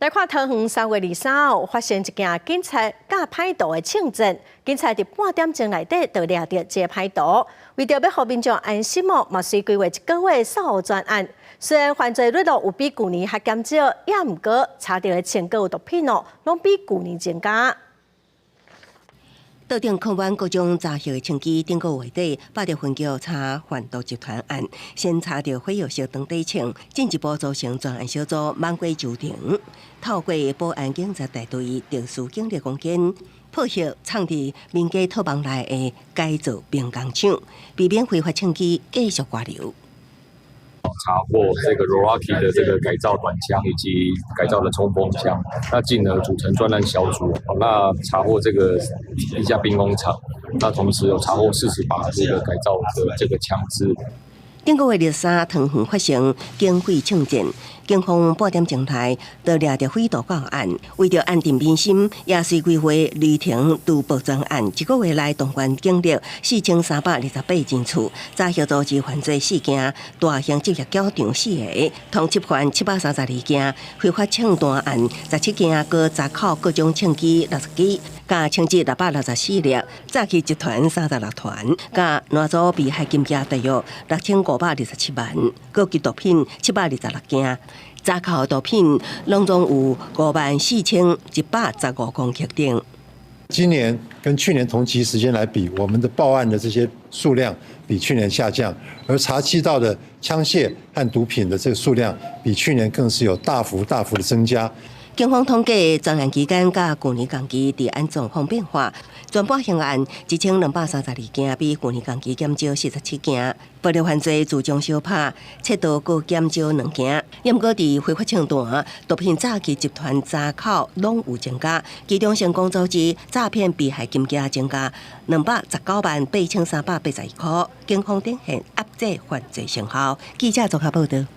來看桃園3月23號發生一件警察佮歹徒的槍戰，警察佇半點鐘內底就掠著這個歹徒。為著欲予民眾安心哦，嘛隨規劃一個月掃專案。雖然犯罪率有比舊年較減少，也毋過查著的槍閣有毒品哦，攏比舊年增加。桌頂囥滿各種查獲的槍支，頂個月底，八德分局查販毒集團案，先查著火藥色長底槍，進一步組成專案小組，猛過周庭，透過保安警察大隊特殊警力攻堅，破獲藏佇民家套房內的改造兵工廠，避免非法槍支繼續外流。查獲這個 Zoraki 的這個改造短槍以及改造的衝鋒槍，那進而組成專案小組，那查獲這個地下兵工廠，那同時有查獲40把這個改造的這個槍支。頂個月23，桃園發生警匪槍戰，警方半點鐘內就掠著匪徒到案，為著安定民心，也隨規劃雷霆突破專案，一個月內動員警力4328人次，查獲組織犯罪四件，大型職業攪場四个，通緝犯732件，非法槍彈案17件，閣查扣各種槍支60支，佮槍支664粒，詐欺集團36團，佮拿走被害金額大約6527萬，閣及毒品726件，查扣毒品攏總有54,115公克等。今年跟去年同期時間來比，我們的報案的這些數量比去年下降，而查緝到的槍械和毒品的這個數量比去年更是有大幅大幅的增加。警方統計，專案期間佮舊年同期治安狀況變化，全部刑案1232件，比舊年同期減少47件。暴力犯罪自將相拍，竊盜閣減少兩件。毋過佇非法槍彈、毒品詐欺集團查扣攏有增加，其中成功組織詐騙被害金額增加2,198,381塊。警方展現壓制犯罪成效。記者綜合報導。